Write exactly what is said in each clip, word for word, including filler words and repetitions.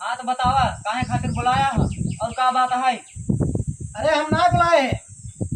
हाँ तो बतावा, काहे खातिर बुलाया है और का बात है? अरे हम ना बुलाए हैं,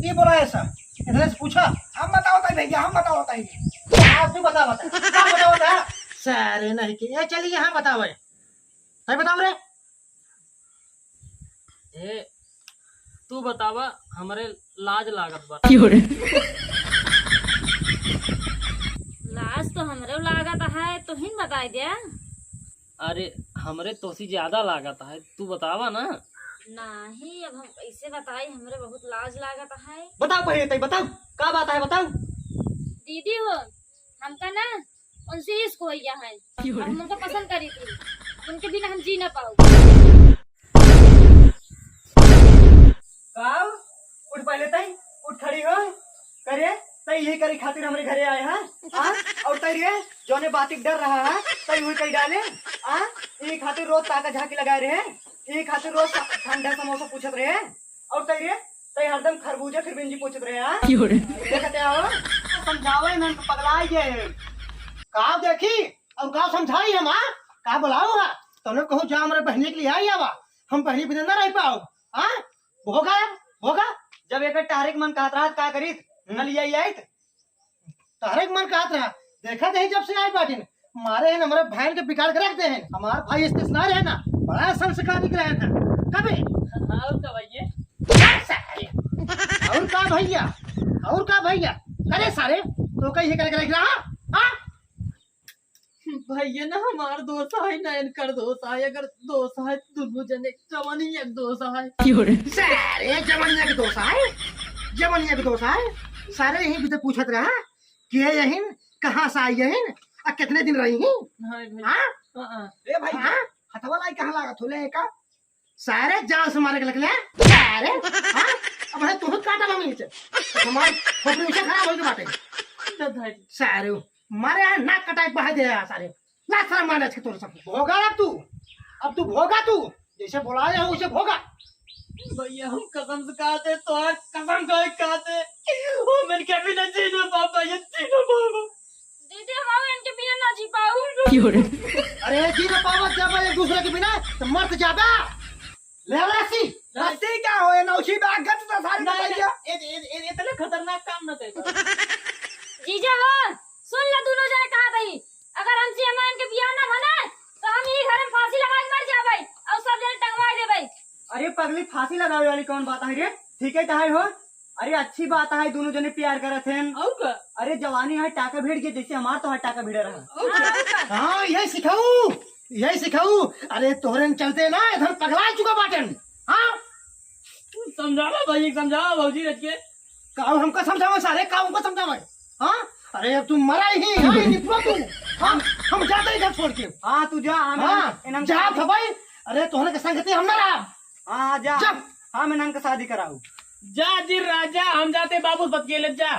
ई बुलाए सा, इधर से पूछा। हम बतावत है भैया, हम बतावत है। आप भी बतावत है, का बतावत है? सारे नहीं के, ए चलिए यहाँ बतावे, तै बताओ रे। ए, तू बतावा, हमरे लाज लागत बा। क्यों रे? लाज तो हमरे लागत है, तोहिन बताई दे। अरे, हमरे तोसी ज्यादा लागत है, तू बतावा ना। नहीं, अब हम कैसे बताई, हमरे बहुत लाज लागत है। बताओ पहले, तै बताओ, का बात है, बताओ। दीदी हो, हमका ना उनसे इश्क हो गया है। क्यों? अब हम उनको पसंद करी थी, उनके बिना हम जी ना पाऊ। का? उठ पहले तई, उठ खड़ी हो। करे, तई यही करी खातिर हमरे घरे आए हैं, हाँ? और तई रे, जौने बाती के डर रहा है, तई वही कही डाले, हाँ? यही खातिर रोज ताका झांकी लगाए रहे, यही खातिर रोज ठंडा समोसा पूछत रहे, और तई रे, तई हरदम खरबूजा खिरबिंजी पूछत रहे, हाँ? क्यों रे? देखते हो? समझावे ना, पगला गए हैं। का देखी? और का समझाई हम, हाँ? का बुलाओ, हाँ? तने कहू जा हमरे बहनी के लिए आई आवा, हम बहनी बिना ना रह पाओ, हाँ? भोगा, भोगा। जब एक टहरे के मन कहत रहा, का करीत? हम्म। न लिया ही आइत। टहरे के मन कहत रहा, देखा नहीं जब से आई बाटिन, मारे हैं हमारे भाई के बिगाड़ के रख दे हैं। हमार भाई इस्तेस ना रहे ना, बड़ा संस्कारी रहे था। कबे? और का भैया? और का भैया? और का भैया? अरे सारे, तो का ये करे, करे रहा? हाँ? भैया ना हमार दोष है, ना इनकर दोष है। अगर दोष है, दोनों जने जवानी एक दोष है। क्यों रे? सारे जवानी एक दोष है, जवानी एक दोष है। सारे यहीं भी तो पूछत रहा कि ये यहीं कहाँ से आई यहीं, आ कितने दिन रही हैं? हाँ भैया। हाँ? हाँ, हाँ। ए भाई, हाँ? हथवा लाई कहाँ लागत हो ले का? सारे जान से मारे के लगले, सारे, हाँ? अब है तोहू काटा बा नीचे। हमार खोपड़ी उसे खराब होई के बाटे। ना भाई। सारे, मारे यहाँ नाक कटाई बहा दे यहाँ सारे। ना शर्म माने अच्छे तोरे सब। भोगा अब तू, अब तू भोगा तू, जैसे बुलाए हो उसे भोगा। भैया हम कसम से कहते, तोहार कसम खाए कहते, ओ मन के बिना जी ना पापा, ये जी ना पापा। दीदी, हम आऊ इनके बिना ना जी पाऊ। क्यों रे? अरे, जी ना पावत जाबा एक दूसरे के बिना, तो मर तो जाबा। ले रस्सी। रस्सी क्या होए ना, उसी में आग गत तो सारी नहीं, बताइए। नहीं, ए, ए, ए, इतने खतरनाक काम ना करे। जीजा हो, सुन ला दोनों जने कहा भाई, अगर हमसे हमार इनके बियाह ना भले, तो हम यही घर में फांसी लगा के मर जाबे और सब जने टंगवा देबे। अरे पगली, फांसी लगावे वाली कौन बात है रे? ठीक है, तो है हो। अरे अच्छी बात है, दोनों जने प्यार करत हैं। और का? अरे जवानी है, टाका भिड़ गया, जैसे हमार तो है टाका भिड़ा रहा। और का? हाँ, यही सिखाऊ, यही सिखाऊ। अरे तोहरे चलते ना इधर पगला चुका बाटन। हाँ? समझावा भाई, समझावा भौजी रख के। का हमको समझावा सारे, का हमको समझावा? हाँ? अरे अब तू मरा ही, हाँ, ये निकलो तू। हम, हम जाते ही घर छोड़ के। हाँ, तू जा, हम हाँ, इनन-, इनन- जा था भाई। अरे तोहरे के संगति हम ना रहा। हाँ, जा। जा। हम इनन के शादी कराऊ। जा जी राजा, हम जाते बाबू से बतिया ले, जा।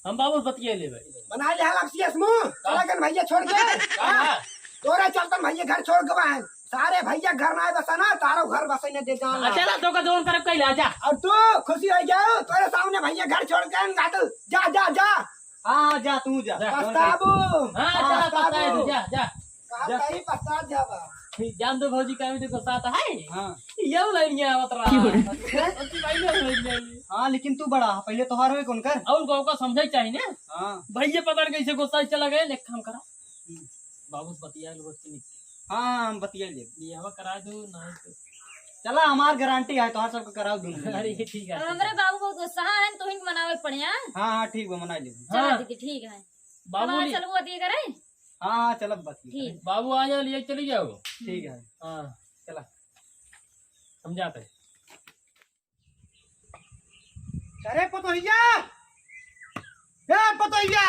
हम बाबू से बतिया ले भाई। बना ले हाल आपसी असमू, का? चला गन भैया छोड़ के। का? हाँ। तोरे चलतन भैया घर छोड़ के बा है। सारे भैया घर ना आए बसा ना, तारो घर बसे ने दे जान। हाँ, चला, तो का जोन करब कइला, जा। और तू खुशी हो जाओ, तोरे सामने भैया घर छोड़ के ना तू। जा, जा, जा। हाँ, हाँ, जा, तू जा। जा। पछताबू। हाँ, हाँ, चला, पछताबू। पछताए तू, जा, जा। कहाँ जा। कहीं पछतात जाबा। जान दो भौजी, का भी देखो साथ है। हाँ। ये लाइन ये आवत रहा। क्यों रे? अच्छा, अच्छी भाई लोग हो जाएंगे। हाँ, लेकिन तू बड़ा, पहले तोहार होए कौन कर? और गाँव का समझे चाहिए ना। हाँ। भैया पता नहीं कैसे गुस्सा चला गए, एक काम करा। हम्म। बाबू से बतिया लो, बच्चे निक। हाँ, हम बतिया ले। बियाहवा करा दो, नहीं तो। चला, हमार गारंटी है, तोहार सबके कराओ दूंगा। अरे, ठीक है। अब हमरे बाबू बहुत गुस्सा है, तो इनको मनावे के पड़े, हाँ? हाँ, हाँ, ठीक बा, मना ले। चलो, हाँ। दीदी, ठीक है। बाबू अब ले। चलो, वो दिए करे। हाँ, हाँ, चलब बतिया। ठीक। बाबू आ जाओ, लिए चली जाओ। ठीक है। हाँ। चला। हम जाते हैं। अरे पतोहिया, ए पतोहिया,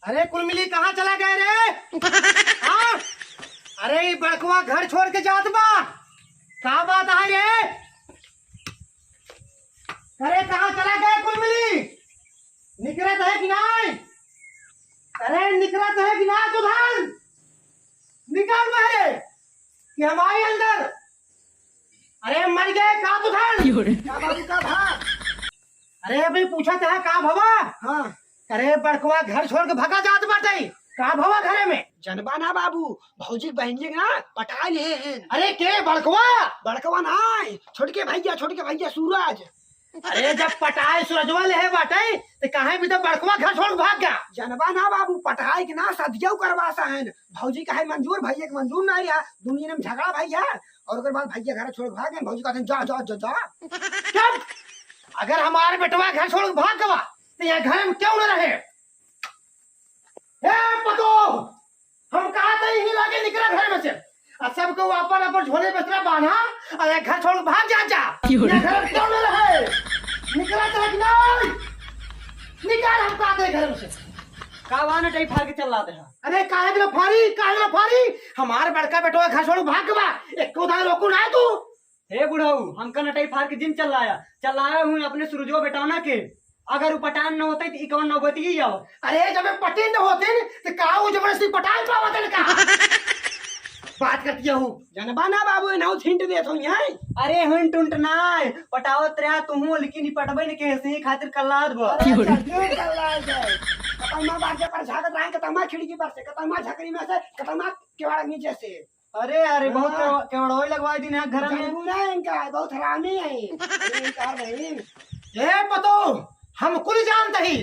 अरे कुल मिली कहाँ चला गए रे? हाँ? अरे ये बड़कवा घर छोड़ के जात बा, का बात है रे? अरे कहाँ चला गए कुल मिली? निकरत है कि नाहीं? अरे निकरत है कि ना तू धन? निकल बहरे कि हम आई अंदर। अरे मर गए का तू धन? क्यों रे? का बाबू का भा? अरे अभी पूछा था का भवा? हाँ। अरे बड़कवा घर छोड़ के भगा जात बाटे। का भवा घरे में? जनबा ना बाबू, भौजी के बहिनिया के ना पटाए लिहे हैं। अरे के बड़कवा? बड़कवा ना, छोटके भैया, छोटके भैया सूरज। अरे जब पटाए सूरजवा लिहे बाटे, तो काहे भी तो बड़कवा घर छोड़ के भाग गया? जनबा ना बाबू, पटाए के ना सदिया करवासा है। भौजी का है मंजूर, भैया के मंजूर ना रहा। दुनिया में झगड़ा भैया, और ओकर बाद भैया घर छोड़ के भाग गए। भौजी कहते हैं, "जा, जा, जा, जा।" चुप! अगर हमारे बेटवा घर छोड़ के भाग गवा, तो यह घर में क्यों न रहे? ए पतो, हम कहा थे यही लागे निकला घर में से। आ सबको अपन अपन झोले बिस्तरा बांधा, और यह घर छोड़ के भाग जा, जा। क्यों? यह घर में क्यों न रहे? निकला तो कि नहीं? निकाल हम कहा थे घर में से। का बा नटई फाड़ के चल रहा था? अरे काहे के फारी, काहे के फारी? हमार बड़का बेटवा घर छोड़ के भाग गवा। एको दान रोको ना तू। हे बुढ़ऊ, हमका नटई फाड़ के जिन चल लाया, चल लाया हूँ अपने सुरजो बेटौना के। अगर उ पटान न होते तो ई कौन नौबती ही आओ। अरे जब ये पटीन न होते तो का वो जबरदस्ती पटान पावत है का? बात करती हूँ। जनबा ना बाबू, इन्हों हिंट देत हो यहाँ। अरे हिंट उंट ना है, पटावत रहा तू हूँ, लेकिन ई पटबे न के से खातिर कल्लाद बा। अरे चल, क्यों कल्लाद जाए? कतमा बार के पर झागत रहे, कतमा खिड़की पर से, कतमा झकरी में से, कतमा केवाड़ नीचे से। अरे, अरे, बहुत हाँ। केव-, केवड़ोई लगवाई दिन है घर में। जानू ना इनका, बहुत हरामी है। ये इनका भाई। ए पतो, हम कुल जानते ही,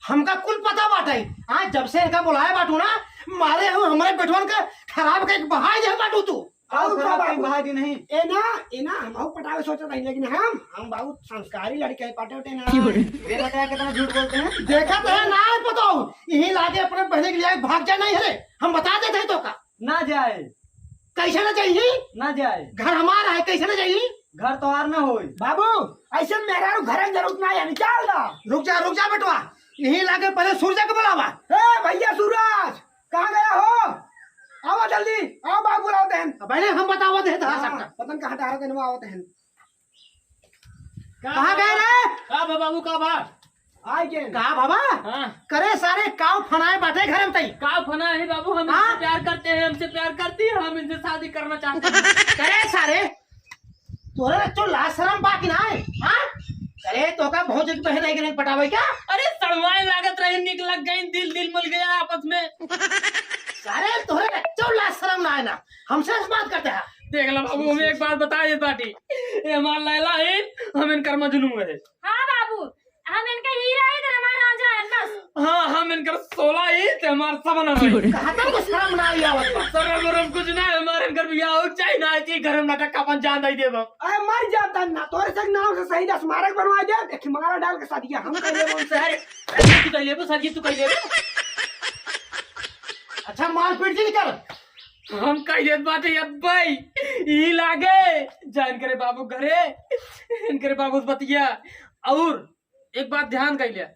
हमका कुल पता बाटे। आज जब से इनका बुलाए बाटू ना, मारे हो हमरे बेटवन का खराब के बहाई दे बाटू तू। आओ आओ खराब बाबू। कहीं बहाई दी नहीं। ए ना, ए ना, हम आऊ पटावे सोचत हई, लेकिन हम, हम बहुत संस्कारी लड़के हैं, पटे उटे ना। क्यों रे? ये बताया कितना झूठ बोलते हैं। देखा तो है ना, पतो, यही लागे अपने बहने के लिए भाग जा नहीं है रे, हम बता देते हैं तो का। ना जाए। कैसे ना जाइए? ना जाए। घर हमारा है, कैसे ना जाइए? घर तोहार ना होई। बाबू, ऐसे मेहरारू घर में जरूरत ना है, निकाल दा। रुक जा, रुक जा बेटवा, यही लागे पहले सूरज के बुलावा। ए भैया सूरज, कहाँ गया हो? आओ जल्दी, आओ बाबू बुलाओ तहन। अब पहले हम बतावा दे तहार हाँ, सबका। पतन कहाँ डाल देने आओ तहन। कहाँ गए रे? का बा बाबू, का बा? आए के? का बाबा? हाँ। करे सारे काव फनाए बाटे घर में तई। काव फनाए है बाबू, हम हाँ? इनसे प्यार करते हैं, हमसे प्यार करती है, हम इनसे शादी करना चाहते हैं। करे सारे, तोरे बच्चों लाज शरम बा कि नाय? हाँ? करे तो का भौजी के बहन रह गए पटावे क्या? अरे सड़वाए लागत रहे, निक लग गई, दिल दिल मिल गया आपस में। सारे तोरे बच्चों लाज शरम ना है ना, हमसे ऐसे बात करते हैं। देख ला बाबू, हमें एक बात बता देत बाटी, ये हमार लैला है, हम इनकर मजनू है। हाँ बाबू, हम इनका हीरा है, तो हमार रांझा है, बस। हाँ, हम इनकर सोला है, तो हमार सबनम है। कहाँ तक शर्म ना आई आवत बा? शर्म वरम कुछ ना है, हमार इनकर बियाह हो चाहे ना, चाहे घर में नाटक का अपन जान दे देबो। अरे मर जाता ना, तोरे से नाम से सही दस मारक बनवा दे, एक मारा डाल के शादी हम कर लेबो उनसे। अरे, अरे, तू कह लेबो, सर जी, तू कह लेबो। अच्छा, मारपीट जी कर। हम कह देत बाटे, अब्बे, ई लागे, जान करे बाबू घरे, इनकरे बाबू से बतिया। और एक बात ध्यान कर लिया,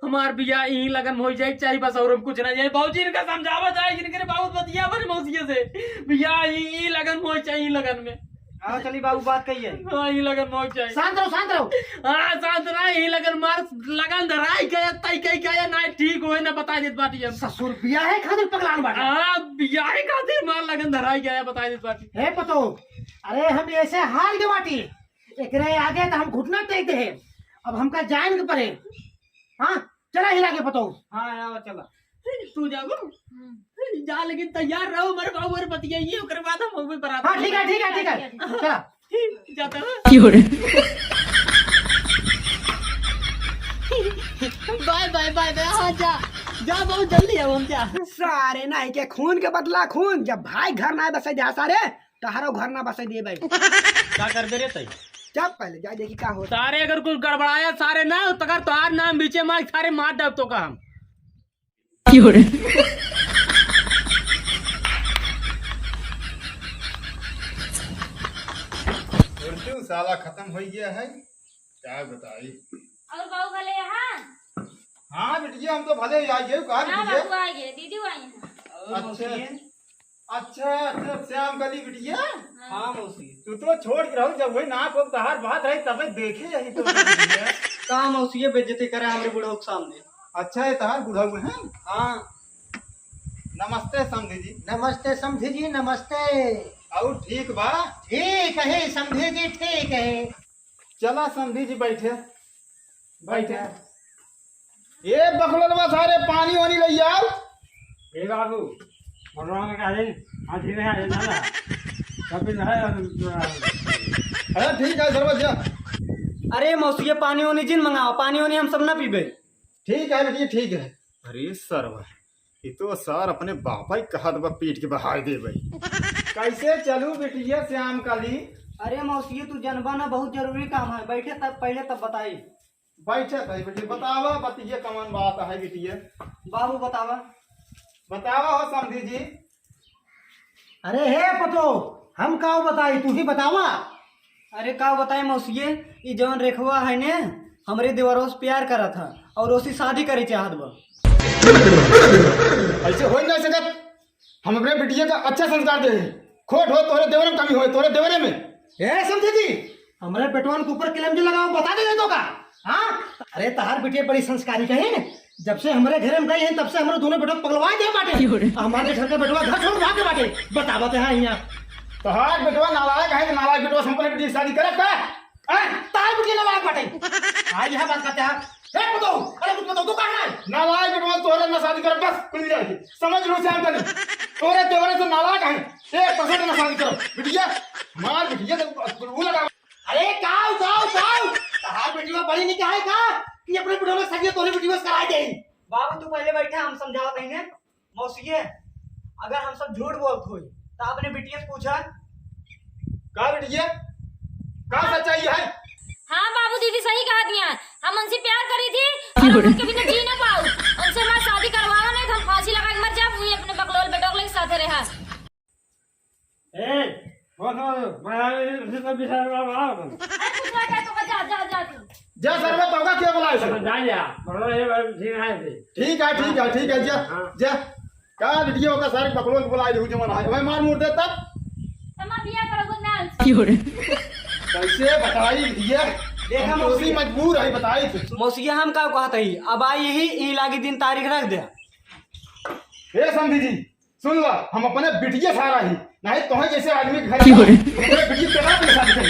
हमार बियाह ई लगन में हो जाए, चाहे बस और हम कुछ ना जाए। बाबूजी इनका समझावा जाए, इनकरे बाबू से बतिया बन मौसिया से, बियाह ई, ई लगन में हो चाहे ई लगन में। हाँ, चली बाबू, बात कही है। हाँ, ई लगन में हो चाहे। शांत रहो, शांत रहो। हाँ, शांत रहो, ई लगन मार, लगन धराई गया, तई कही गया, ना ठीक होए, ना बता देत बाटी हम। ससुर बियाह है खातिर पगलान बाटी। हाँ, बियाह है खातिर मार लगन धराई गया, बता देत बाटी। हे पतो, अरे हम ऐसे हार के बाटी, एकरे आगे तो हम घुटना टेक दे। अब हमका जान के परे। हाँ, चला हिला के पतो। हाँ, आवा, चला। तू जाबो? हम्म। जा, लेकिन तैयार रहो, मेरे बाबू, मेरे पतिया, ये ओकरे बाद हम होबे बरात। हाँ, ठीक है, ठीक है, ठीक है। चला। जाता है। क्यों रे? बाय, बाय, बाय, बाय, हाँ, जा। जा, बहुत जल्दी आओ, हम जा। सारे ना, के खून के बदला खून, जब भाई घर ना बसे जा सारे, तहरो घर ना बसे देबे। का करबे रे तई? चल पहले जा देखी का होता। सारे अगर कुछ गड़बड़ाया सारे ना, तो अगर तोहार नाम बीचे में आए, सारे मार डाल तो का हम। क्यों रे? उर्दू साला खत्म हो गया है, क्या बताई? और बाबू भले यहाँ? हाँ बिटिया, हम तो भले ही आ गए, कहा हाँ बिटिया? बाबू आ गए, दीदी आई हैं। और अच्छा। मौसी? अच्छा, अच्छा, श्याम कली बिटिया? हाँ। हाँ, मौसी। तू तो छोड़ के रहो, जब वही नाक वाक तहार बात रही, तबे देखे यही तो बिटिया। का मौसी ये बेइज्जती करे हमरे बुढ़ऊ के सामने? अच्छा, ये तहार बुढ़ऊ हैं? हाँ। नमस्ते समधी जी। नमस्ते समधी जी, नमस्ते। और ठीक बा? ठीक है समधी जी, ठीक है। चला समधी जी, बैठे, बैठे। ए बकलोलवा, सारे पानी वानी ले आओ। ए बाबू, मनवा के काहे हाथी में आए ना ना। कभी ना है। अरे ठीक है सरवा जा। अरे मौसी, ये पानी ओनी जिन मंगाओ, पानी ओनी हम सब ना पीबे। ठीक है बेटी, ठीक है। अरे सरवा, ये तो सर अपने बापा ही कहत बा पीट के बहाय देबे। कैसे चलू बिटिया श्याम काली? अरे मौसी, तू जनबा ना, बहुत जरूरी काम है, बैठे तब, पहले तब बताई। बैठे भाई, बिटिया बतावा, बतिया कमन बात है बिटिया? बाबू बतावा। बतावा हो समधी जी। अरे हे पतो, हम काव बताई, तू ही बतावा। अरे काव बताई मौसिये, ई जवन रेखवा है ने, हमरे देवरों से प्यार करत है और ओसी शादी करे चाहत बा। ऐसे हो ही ना सकत। हम अपने बिटिया का अच्छा संस्कार दे हैं। खोट हो तोरे देवरे में कमी होए, तोरे देवरे में। ए समधी जी, हमरे बेटवन के ऊपर किलम जो लगाओ, बता दे तो का? हाँ? अरे तहार बिटिया बड़ी संस्कारी कहे। जब से हमरे घरे में गई है, तब से हमरे दोनों बेटवा पगलवा दे बाटे। क्यों रे? हमारे घर के बेटवा घर छोड़ भाग के बाटे। बतावत है यहाँ। तहार बेटवा नालायक है, तो नालायक बेटवा से हम अपने बिटिया की शादी करत का? हाँ? तहार बिटिया नालायक बाटे। हाँ, यहाँ बात करते हैं। ए, बताओ, अरे कुछ बताओ, तू कहाँ है? नालायक बेटवा तोहरे ना शादी करब, बस, कुल मिला के। समझ लो श्याम काली, तोहरे देवरे से नालायक है, एक परसेंट ना शादी करब। बिटिया, हमार बिटिया तो वो लगा। अरे काऊ, काऊ, काऊ, तहार बेटिया बड़ी नहीं कहे का कि अपने बेटवा में सदिया तोहरे बेटिया से कराई दे। बाबू, तू पहले बैठा, हम समझावत हई ने। मौसिये, अगर हम सब झूठ बोलत होई, तो अपने बिटिया से पूछा। का बिटिया? का सच्चाई है? हाँ बाबू, दीदी सही कहा दिया। हम उनसे प्यार करी थी और हम उनके बिना जी ना पाऊ। उनसे हमारी शादी करवाओ, नहीं तो हम फांसी लगा के मर जाब, वही अपने बकलोल बेटों के साथे रहा। ए, बोल, बोल, बोल, मैं उसे तो बिचार रहा हूँ। अरे कुछ ना कहे तो जा, जा, जा तू। जा सर, मैं तोका क्या बोला है? जा, जा, बोलो, ये बात ठीक है जी। ठीक है, ठीक है, ठीक है, जा, हाँ। जा। का बिटिया होगा सारे बकलोल के बुलाए रहू जवन है, वही मार मुड़ दे तब। तमा बिया करो गुड नाल। कैसे बताई बिटिया? देखा हम तो उसी मौसी। मजबूर है, बताई थे। मौसिया हम का कहत हई, अब आई यही, ई लागी दिन तारीख रख दे। हे समधी जी, सुन ला, हम अपने बिटिया सारा ही, नहीं तो है जैसे आदमी के घर क्यों रे? अपने बिटिया तेरा अपने साथ करी।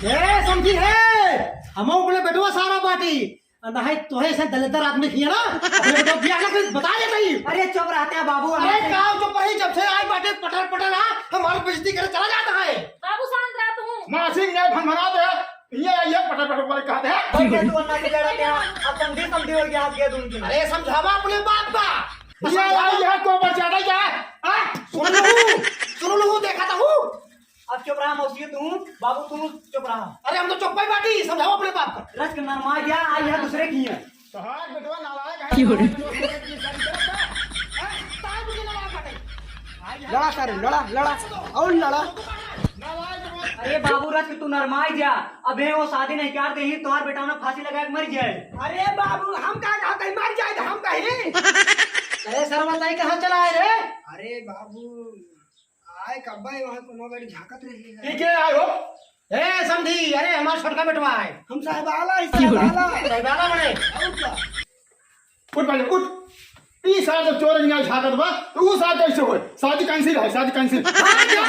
ए समधी है, हम अपने बेटवा सारा बाटी। आ, नहीं तोहे ऐसे दलिद्दर आदमी किया ना, अपने बेटा बियाह ना करी, बता देता ही। अरे चुप रहते हैं बाबू, अरे अरे। काव चुप रही, जब से आई बाटे पटर पटर, हाँ, हमारी बेइज्जती करे चला जाता है। बाबू शांत रह तू। मासी ने भनभना दे, ये, ये पटर पटर बोले कहते हैं। भाई, क्या तू अन्ना की जगह क्या? अब समझी, समझी हो गया, आप ये दूंगी। अरे समझावा अपने बाप का। ये आई है तो बचा नहीं क्या? हाँ? सुन लू, सुन लू, देखा था हूँ। अब चुप रहा मौसी, तू, बाबू, तू चुप रहा। अरे, हम तो चुप ही बाटी, समझाओ अपने बाप को। रच के नरमा गया, आ यह दूसरे की है। तोहार बेटवा नालायक है। क्यों रे? हैं? तार बुझे नालायक बाटे। लड़ा सारे, लड़ा, लड़ा, और लड़ा। नालायक बेटवा। अरे बाबू, रच के तू नरमाई जा। अबे वो शादी नहीं कर दे, ही तोहार बेटा ना फांसी लगा के मर जाए। अरे बाबू, हम का कहते हैं, मर जाए तो हम कहीं। अरे सरवा ताई कहाँ चला है रे? अरे बाबू, आए कब्बे वहाँ कोनो गाड़ी झांकत रही है। ई के आए हो? ए, समधी, अरे, हमार छोटका बेटवा है। हम साहब आला है, साहब आला। साहब आला बने। और का? उठ पहले, उठ। ई साल जब चोर निकाल झांकत बा, तो ऊ साल कैसे होए? शादी cancel है, शादी cancel। हाँ, जा,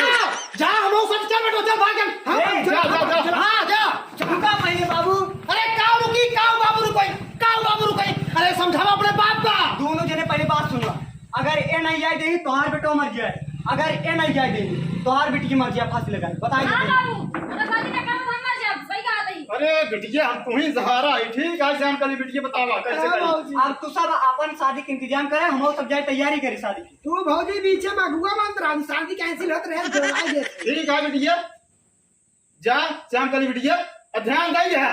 जा, हम लोग सब चल बेटो, चल भाग, चल। हाँ, ए, चल, जा, जा, जा। हाँ, जा। रुका पहले बाबू। अरे, काऊ रुकी, काऊ बाबू रुको, काऊ बाबू रुको। अरे, समझावा अपने बाप का। दोनों जने पहले बात सुन ला। अगर ए नहीं जाए देही, तोहार बेटो मर जाए। अगर ए नहीं जाए देही, तोहार बेटी की मर जाए, फांसी लगाए। बताइए। हाँ बाबू, अगर शादी ना करो तो हम मर जाए, सही कहा तही। अरे बिटिया, हम तुम्ही सहारा है, ठीक है, श्याम काली बिटिया बतावा, कैसे हाँ करी? बाबूजी। अब तू सब अपन शादी के इंतजाम करे, हम सब जाए तैयारी करी शादी की। तू भौजी बीचे में अगुआ बनत रहा, शादी cancel होत रहे, जोड़ाई दे। ठीक है बिटिया, जा, श्याम काली बिटिया, और ध्यान दई है,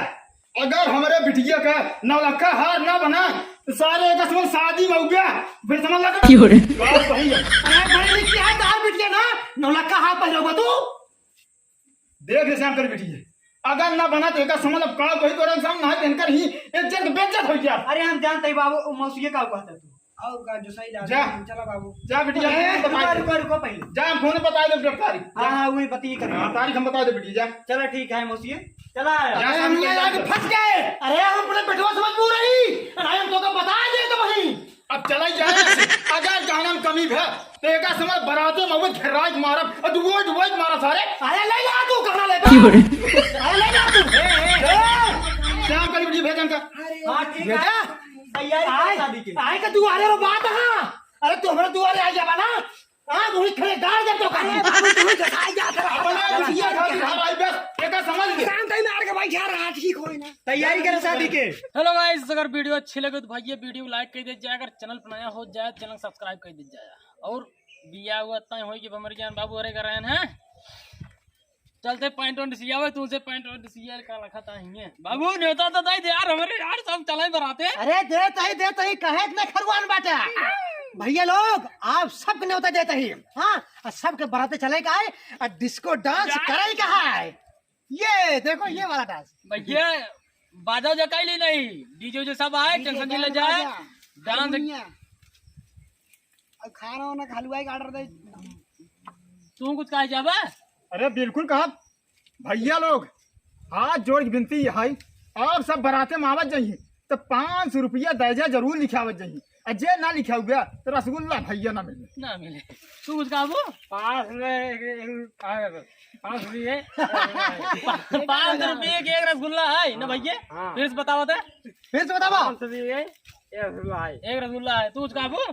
अगर हमरे बिटिया का नौलखा हार ना बना, तो सारे एक समय शादी में हो गया, फिर समझ लगा। क्यों रे? बात सही है। अरे भाई, क्या दाल बिटिया ना, नौलखा हार पहनोगा तू? देख ले श्याम काली बिटिया, अगर ना बना तो एक समझ अब काल वही तोरे सामने है, इनकर ही इज्जत बेइज्जत हो गया। अरे हम जानते ही बाबू, मौसी का कहता तू। और का जो सही जा, जा। चला बाबू। जा बिटिया, ए, हम बताए रुको, दे। रुको, रुको पहले। जा, हम फोन बता दे डॉक्टर। हाँ, हाँ, वही बतिए कर। हाँ, तारीख हम बता दे बिटिया, जा। चलो ठीक है मौसी, चला आया। जा, अरे हम ये आके फंस गए। अरे हम अपने बेटवा समझ पू रही। अरे हम तो, तो बता दे तो वही। अब चला ही जाए। अगर कहना में कमी भे, तो एक समय बराते में वो घेराज मारब, और डुबोज, डुबोज मारा सारे। अरे ले जा तू, कहना ले। क्यों रे? अरे ले जा तू। ए, ए, ए। श्याम काली बिटिया भेजन का। हाँ, ठीक है। बेटा, तैयारी कर आए, शादी की। आए का तू आ रहे हो बात, हाँ। अरे तू हमरे दुआरे आ जाबा ना, हाँ, तू ही खड़े गाड़ दे तो कहीं। अरे बाबू, तू ही घसाई जा। अपने कुछ ये घर घर आई बस, एका समझ ले। शांत ही मार के भाई, जा रहा, ठीक होई ना। तैयारी करे शादी के। Hello guys, अगर video अच्छी लगे तो भाई ये video like कर दे जाए, अगर channel पर नया हो जाए channel subscribe कर दे जाए। और बिया हुआ तय होई कि हमरे ज्ञान बाबू हरे कर रहे हैं। चलते पैंट वैंट सियावे, तू से पैंट वैंट सिया का लखा ता हिये। बाबू, नेवता तो दे दे यार, हमरे यार सब चलाई बराते। अरे, दे तही, दे तही, कहे इतने खरुआन बाटे। भैया लोग, आप सबके नेवता देते ही, हाँ, और सबके बराते चले का है, और disco dance करे का है। ये देखो, ये वाला dance। भैया, बाजा उजा काई ली नहीं, DJ जो सब आए, DJ tension नहीं ले जाए। Dance। और खाना वाना का हलवाई का order दे। तू कुछ कहे जाबा? अरे बिल्कुल कहा भैया लोग, हाथ जोड़ के विनती है, आप सब बराते में आवत जाइए तो पाँच सौ रुपया दहेजा जरूर लिखावत जाइए, और जे ना लिखाउबा तो रसगुल्ला भैया ना मिले। ना मिले। तू कुछ कहबो? पाँच में एक, एक, पाँच रुपये। पाँच रुपये के एक रसगुल्ला है ना भैया? हाँ। फिर से बतावा तो। फिर से बतावा। पाँच रुपये एक रसगुल्ला है। एक रसगुल्ला है। तू कुछ कहबो?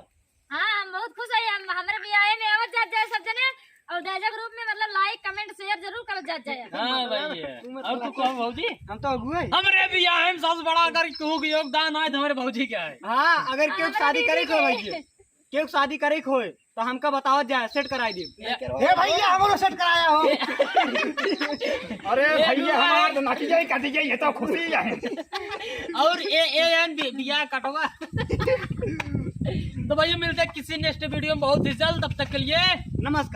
हाँ, हम बहुत खुश है। हम, हमरे बियाहे में आवत जात जाए सब जने, और दहेजा के रूप में मतलब like, comment, share जरूर करत जात जाए। हाँ भाई, ये। और तू कहो भौजी? हम तो अगुए हैं। हमरे बियाहे में सबसे बड़ा अगर केहू के योगदान आए तो हमरे भौजी के आए। हाँ, अगर केहू हमरे शादी करे दीदी को के। भैया, केहू शादी करे को होए तो हमका बतावत जाए, set कराई दे। ए भैया, हमरो set कराया हो। अरे ये भैया, हमार तो नाची जाई, काटी जाई, ये तो खुशी है। और ए, ए, एन बि-, बिया कटवा। तो भैया, मिलते हैं किसी next video में बहुत ही जल्द, तब तक के लिए नमस्कार।